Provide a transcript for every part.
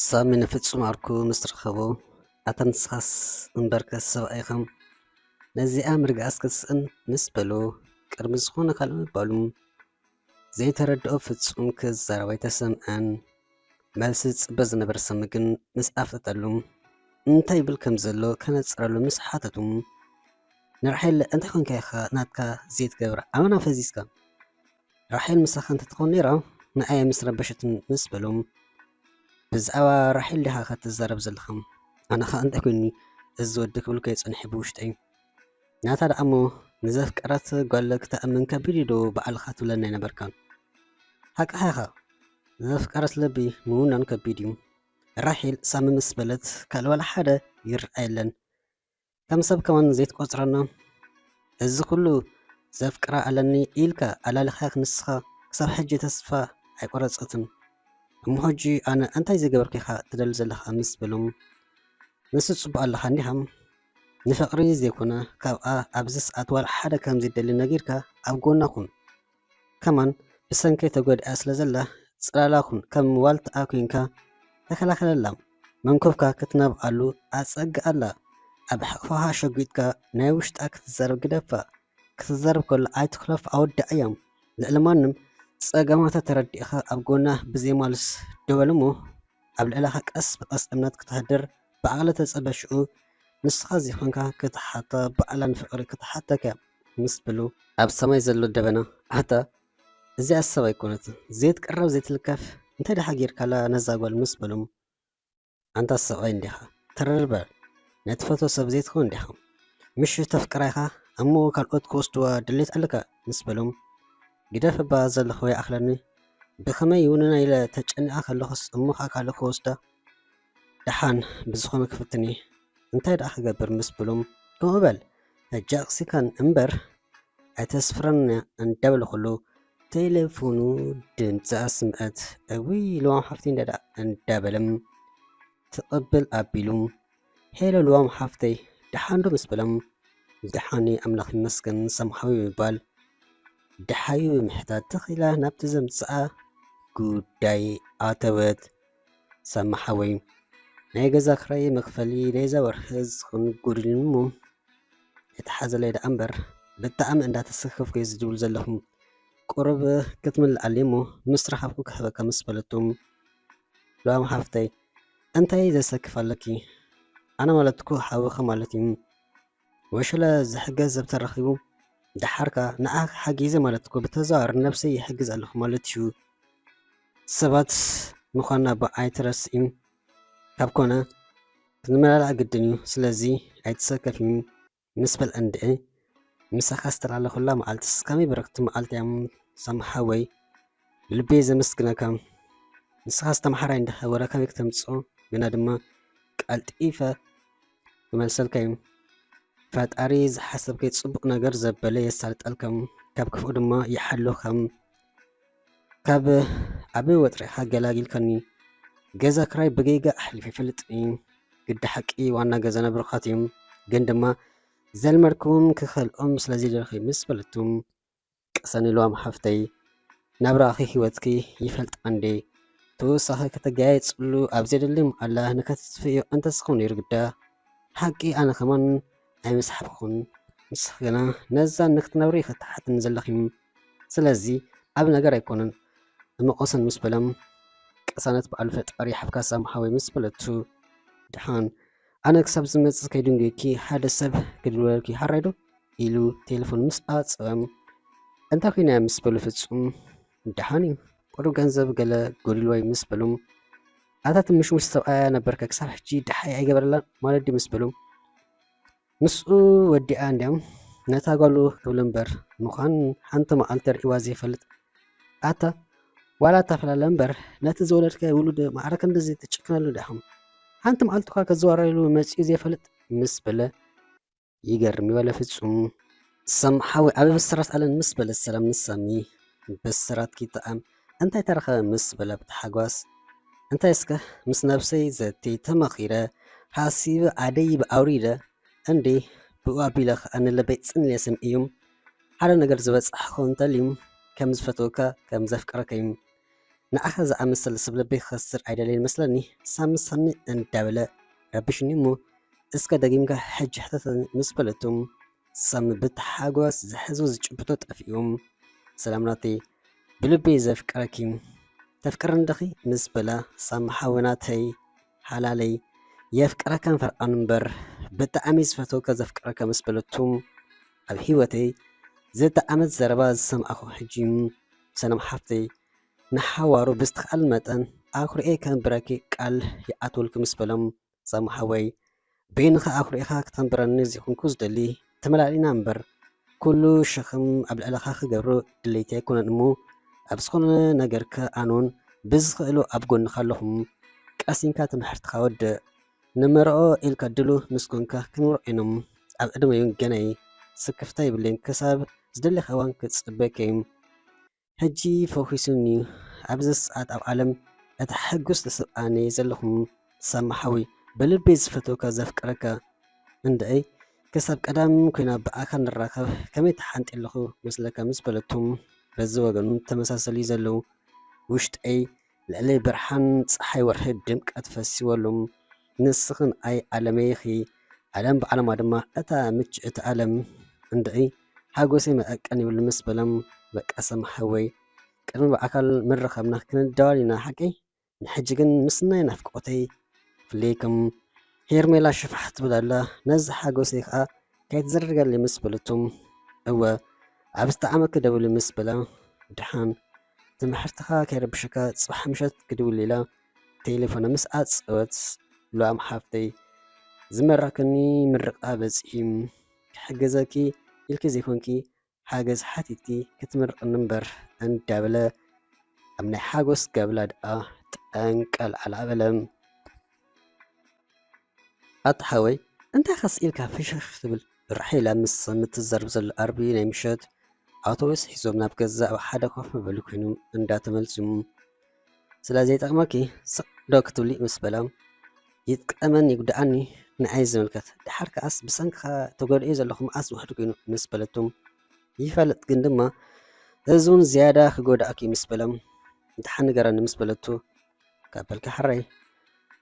ሳሚ ንፍጹም ዓርኩ ምስ ረኸቦ፣ ኣታ ንስኻስ እምበርከስ ሰብኣይ ኢኻ፣ ነዚኣ ምርግኣስ ክትስእን ምስ በሎ፣ ቅድሚ ዝኾነ ካልእ ምባሉ፣ ዘይተረድኦ ፍጹም ክዛረብ ኣይተሰምዐን። መልሲ ዝጽበ ዝነበረ ሳሚ ግን ምስ ኣፍጠጠሉ፣ እንታይ ይብል ከም ዘሎ ከነጽረሉ ምስ ሓተቱ፣ ንራሄል እንታይ ኮንካ ኢኻ ናትካ ዘይትገብር ኣመና ፈዚዝካ? ራሄል ምሳኻ እንተትኾን ነይራ ንኣየ ምስ ረበሸትን ምስ በሎም፣ ብዛዕባ ራሄል ዲኻ ክትዛረብ ዘለኻ? ኣነ ኸኣ እንታይ ኮይኒ እዚ ወዲ ክብልካ ይጸንሐ ብውሽጠይ። ናታ ደኣ እሞ ንዘፍቀረት ጓል ክተኣምን ከቢድ እዩ ዶ ባዕልኻ ትብለኒ ኣይነበርካን? ሓቅኻ ኢኻ። ንዘፍቀረት ልቢ ምውናን ከቢድ እዩ። ራሄል ሳሚ ምስ በለት ካልእ ዋላ ሓደ ይረኣየለን። ከም ሰብ ከማን ዘይትቆጽረና። እዚ ኩሉ ዘፍቅራ ኣለኒ ኢልካ ኣላሊኻያ ንስኻ ክሳብ ሕጂ ተስፋ ኣይቆረጸትን። እሞ ሕጂ ኣነ እንታይ ዝገበርኩ ኢኻ ትደሊ ዘለኻ ምስ በሎም፣ ንሱ ጽቡቕ ኣለኻ እንዲኻ። ንፍቕሪ ዘይኮነ ካብኣ ኣብዚ ሰዓት ዋላ ሓደ ከም ዘይደሊ ነጊርካ ኣብ ጎና ኩን። ከማን ብሰንከይ ተጎዲኣ ስለ ዘላ ጽላላ ኩን፣ ከም ዋልታኣ ኮይንካ ተከላኸለላ። መንኮብካ ክትነብኣሉ ኣጸግኣላ። ኣብ ሕቕፋኻ ሸጒጥካ ናይ ውሽጣ ክትዛረብ ግደፋ። ክትዛረብ ከሎ ኣይትኽለፍ ኣወዳእያ። ልዕሊ ማንም ጸገማታ ተረዲእኻ ኣብ ጎና ብዘይ ማልስ ደው በል እሞ ኣብ ልዕለኻ ቀስ ብቐስ እምነት ክተህድር ብዓቕሊ ተጸበ። ሽዑ ንስኻ ዘይኮንካ ክትሓታ ባዕላ ንፍቕሪ ክትሓተካ ምስ በሉ ኣብ ሰማይ ዘሎ ደበና ኣታ እዚኣ ሰብ ኣይኮነትን ዘይትቅረብ ዘይትልከፍ እንታይ ደሓ ጌርካላ ነዛ ጓል ምስ በሎም ኣንታ ሰብኣይ እንዲኻ ተረር በል ናይ ትፈትዎ ሰብ ዘይትኸውን እንዲኻ ምሽ ተፍቅራ ኢኻ እሞ ካልኦት ክወስድዋ ድሌት ኣለካ ምስ በሎም ግደፍ እባ ዘለኽዎ ይኣኽለኒ ብኸመይ ይውንና ኢለ ተጨኒቐ ከለኹስ እሞ ከዓ ካልእ ክወስዳ ደሓን ብዝኾነ ክፍትን እየ እንታይ ደኣ ክገብር ምስ በሎም ከምኡ በል ሕጂ ኣቕሲካን እምበር ኣይተስፍረና እንዳበለ ከሎ ቴሌፎኑ ድምፂ ኣስምዐት። እውይ ልዋም ሓፍተይ እንዳ እንዳበለ ትቕብል ኣቢሉ ሄሎ ልዋም ሓፍተይ ደሓን ዶ ምስ በሎም ደሓን እየ ኣምላኽ ይመስገን ሰምሓዊ ብምባል ደሓዩ ብምሕታት ተኺላ ናብቲ ዘምፅኣ ጉዳይ ኣተወት። ሰማሓወይ ናይ ገዛ ክራይ መኽፈሊ ናይዛ ወርሒ ዝኸውን ጎዲሉኒ እሞ ኣይትሓዘለይ ደኣ እምበር ብጣዕሚ እንዳተሰከፍኩ እየ ዝድውል ዘለኹ። ቁሩብ ክትምልኣለይ እሞ ምስ ረኸብኩ ክህበካ ምስ በለቶ፣ ሉዋም ሓፍተይ እንታይ ዘሰክፍ ኣለኪ? ኣነ ማለት እኮ ሓውኺ ማለት እዩ። ወሸለ ዝሕገዝ ሰብ ተረኺቡ ደሓር ከኣ ንዓኺ ሓጊዘ ማለት እኮ ብተዘዋዋሪ ንነብሰይ ይሕግዝ ኣለኹ ማለት እዩ። ሰባት ምዃንና እባ ኣይትረስዒ። ካብ ኮነ ክንመላላእ ግድን እዩ። ስለዚ ኣይትሰከፊ። ምስ በልዐ እንድዒ ምሳኻ ዝተላለኹላ መዓልትስ ከመይ በረኽቲ መዓልቲ እያ ሳሚ ሓወይ። ብልቢ እየ ዘመስግነካ። ንስኻስ ተምሓራይ እንዲኻ ወረ ካበይ ክተምጽኦ ግና ድማ ቀልጢፈ ክመልሰልካ እዩ። ፈጣሪ ዝሓሰብከይ ጽቡቕ ነገር ዘበለ የሳልጠልካ ካብ ክፉእ ድማ ይሓልኻ። ካብ ዓቢ ወጥሪኻ ገላጊልካኒ። ገዛ ክራይ ብጌጋ ኣሕሊፈ ኣይፈልጥን እዩ። ግዲ ሓቂ ዋና ገዛና ብሩኻት እዮም፣ ግን ድማ ዘልመድክዎም ክኸልኦም ስለ ዘይደለኹ ምስ በለቱ፣ ቅሰኒ ሉዋም ሓፍተይ፣ ናብራኺ ህይወትኪ ይፈልጣ እንዴ? ተወሳኺ ከተጋየጽሉ ኣብ ዘየድሊ መዓላ ንከተጥፍእዮ እንተዝኸውን ነይሩ ግዳ። ሓቂ ኣነ ከማን ኣይምሰሓብኩን። ንስኺ ግና ነዛ ንክትነብሪ ኢኺ ትሓትኒ ዘለኺ። ስለዚ ዓቢ ነገር ኣይኮነን። እመቆሰን ምስ በሎም፣ ቅሳነት በዓል ፈጣሪ ይሓብካ ሳሚ ሓወይ ምስ በለቱ፣ ደሓን ኣነ ክሳብ ዝመጽእ ከይድንጉየኪ ሓደ ሰብ ክድውለልኪ ሓራይ ዶ? ኢሉ ቴሌፎን ምስ ኣጸወ፣ እንታይ ኮይና ምስ በሉ ፍጹም ደሓን እዩ። ቁሩብ ገንዘብ ገለ ጎዲልዋ እዩ ምስ በሉ፣ ኣታ ትምሽሙሽ ሰብኣያ ነበርካ ክሳብ ሕጂ ደሓይ ኣይገበረላን ማለት ድዩ ምስ በሉ፣ ምስኡ ወዲኣ እንድያም ነታ ጓሉ ክብል እምበር ምዃን ሓንቲ መዓልቲ ርእይዋ ዘይፈልጥ ኣታ ዋላ ኣታፈላለ እምበር ነቲ ዝወለድካዮ ውሉድ ማዕረ ክንድዚ ትጭክነሉ ዲኻ ሓንቲ መዓልቲ እኳ ከዘዋርየሉ መጺኡ ዘይፈልጥ ምስ በለ ይገርም ይበለ ፍጹም ሰም ሓወይ ኣበይ ብስራት ኣለን ምስ በለ ሰላም ንሳሚ ብስራትኪ ጠዓም እንታይ ተረኸበ ምስ በለ ብታሓጓስ እንታይ እስከ ምስ ነብሰይ ዘትየ ተመኺረ ሓሲበ ኣደይበ ኣውሪደ እንዴ ብኡ ኣቢለ ኸኣ ንልበይ ጽን ኢለ ሰምዕዮም ሓደ ነገር ዝበጻሕኹ እንተልዩ፣ ከም ዝፈትወካ፣ ከም ዘፍቅረካ እዩ። ንዓኻ ዝኣመሰለ ሰብ ልበይ ክኸስር ኣይደለይን መስለኒ፣ ሳሚ ሳሚ እንዳበለ ረቢሽኒ እሞ፣ እስከ ደጊምካ ሕጂ ሕተተኒ ምስ በለቱ፣ ሳሚ ብታሓጓስ ዝሕዞ ዝጭብጦ ጠፊኡ። ሰላም ናተይ፣ ብልበይ ዘፍቅረኪ። ተፍቅርኒ ዲኺ ምስ በላ፣ ሳሚ ሓወይ ናተይ፣ ሓላለይ፣ የፍቅረካን ፈርቓን እምበር፣ ብጣዕሚ ዝፈትወካ ዘፍቅረካ ምስ በለቱ፣ ኣብ ህይወተይ ዝጠዓመት ዘረባ ዝሰማዕኹ ሕጂ እዩ። ሰላም ሓፍተይ፣ ንሓዋሩ ብዝተኻእል መጠን ኣኩሪኤ ከንብረኪ ቃል ይኣትወልኪ ምስ በሎም፣ ሳሚ ሓወይ፣ በይንኻ ኣኩሪእኻ ክተንብረኒ ዘይኮንኩ ዝደሊ፣ ተመላሊእና እምበር፣ ኩሉ ሸኽም ኣብ ልዕለኻ ክገብሮ ድሌተይ ኣይኮነን እሞ፣ ኣብ ዝኾነ ነገርከ ኣነውን ብዝኽእሎ ኣብ ጎንኻ ኣለኹም። ቀሲንካ ትምህርትኻ ወድእ። ንመርዖ ኢልካ ድሉ ምስ ኮንካ ክንምርዖ ኢኖም። ኣብ ዕድመ እውን ገና እየ። ስክፍታ የብለይን ክሳብ ዝደለኻ እዋን ክጽበየካ እየ። ሕጂ ፈኺሱኒ እዩ። ኣብዚ ሰዓት ኣብ ዓለም እቲ ሕጉስ ተሰብኣኒ ዘለኹም ሳሚ ሓወይ፣ ብልበይ ዝፈትወካ ዘፍቅረካ። እንድዒ ክሳብ ቀዳም ኮይና ብኣካል ንራኸብ ከመይ ተሓንጢ ኣለኹ መስለካ ምስ በለቶም፣ በዚ ወገኑ ተመሳሰሊ ዘለዉ ውሽጠይ ልዕሊ ብርሃን ጸሓይ ወርሒ ድምቀት ፈሲወሎም። ንስኽን ኣይ ዓለመይ ኢኺ፣ ዓለም ብዓለማ ድማ እታ ምችእቲ ዓለም። እንድዒ ሓጎሰይ መዐቀን ይብሉ ምስ በሎም፣ በቃ ሳሚ ሓወይ፣ ቅድሚ ብኣካል ምርኻብና ክንደዋወል ኢና ሓቀይ? ንሕጂ ግን ምስ ናይ ናፍቆተይ ፍለየኩም። ሄርሜላ ሽፋሕ ትብል ኣላ፣ ነዚ ሓጎሰይ ከኣ ከይትዝርገለይ ምስ በለቶም፣ እወ፣ ኣብ ዝጠዓመኪ ደውሊ ምስ በላ፣ ደሓን ትምህርትኻ ከይረብሸካ ጽባሕ ምሸት ክድውል ኢላ ቴሌፎና ምስ ዓጸወት፣ ሉኣም ሓፍተይ፣ ዝመረቕክኒ ምርቓ በጺሑ፣ ክሕግዘኪ ኢልኪ ዘይኮንኪ ሓገዝ ሓቲትኪ ክትምርቕኒ እምበር እንዳበለ ኣብ ናይ ሓጎስ ጋብላ ደኣ ጠንቀል ኣልዓበለ። ኣታ ሓወይ፣ እንታይ ከስ ኢልካ ፍሽኽ ትብል? ራሄላ ምስ ምትዘርብ ዘሎ ኣርቢ ናይ ምሸት ኣውቶቡስ ሒዞም ናብ ገዛ ኣብ ሓደ ኮፍ መበሊ ኮይኖም እንዳተመልሱ። ስለ ዘይጠቕመኪ ስቕ ዶ ክትብሊ ምስ በላ፣ ይጥቀመኒ ይጉድኣኒ ንዓይ ዝምልከት፣ ደሓር ከኣስ ብሰንክኻ ተጎድኤ ዘለኹ መኣስ ውሕድ ኮይኑ ምስ በለቶም፣ ይፈልጥ ግን ድማ እዚ እውን ዝያዳ ክጎድኣኪ ምስ በሎም፣ ደሓን ንገረኒ ምስ በለቱ፣ ካብ በልካ ሕራይ።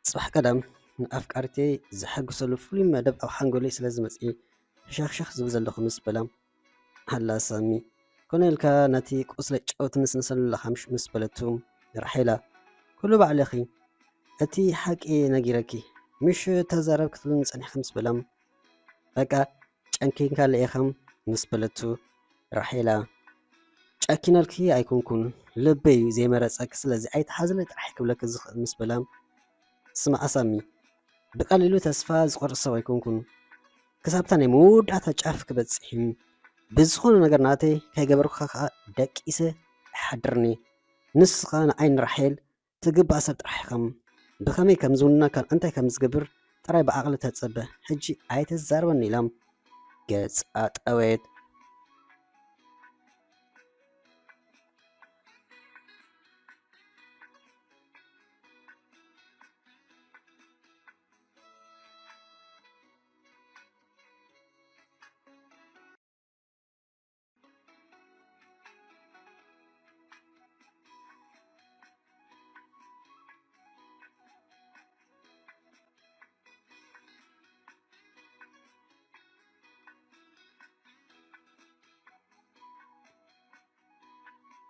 ጽባሕ ቀዳም ንኣፍቃሪተይ ዘሐጉሰሉ ፍሉይ መደብ ኣብ ሓንጎለይ ስለ ዝመጽኢ፣ ህሸኽሸኽ ዝብል ዘለኹ ምስ በላ፣ ሃላ ሳሚ፣ ኮነ ኢልካ ነቲ ቁስለይ ጨው ትንስንሰሉ ኣለኻ ምሽ ምስ በለቱ፣ ራሄላ፣ ኩሉ ባዕልኺ፣ እቲ ሓቂ ነጊረኪ፣ ምሽ ተዛረብ ክትብልኒ ጸኒሕኪ ምስ በላ፣ በቃ ጨንኪንካለ ኢኻ ምስ በለቱ፣ ራሄላ፣ ጨኪነልኪ ኣይኮንኩን፣ ልበይ እዩ ዘይመረጸኪ፣ ስለዚ ኣይትሓዝለይ ጥራሕ ክብለኪ ዝኽእል ምስ በላ፣ ስማዕ ሳሚ፣ ብቐሊሉ ተስፋ ዝቖርጽ ሰብ ኣይኮንኩን። ክሳብታ ናይ መወዳእታ ጫፍ ክበጽሕ እዩ። ብዝኾነ ነገር ናተይ ከይገበርኩኻ ከኣ ደቂሰ ኣይሓድርን እየ። ንስኻ ንዓይ ንራሄል ትግባእ ሰብ ጥራሕ ኢኻ። ብኸመይ ከም ዝውንነካን እንታይ ከም ዝገብር ጥራይ ብዓቕሊ ተጸበ። ሕጂ ኣይትዛረበኒ ኢላ ገጻ ጠወየት።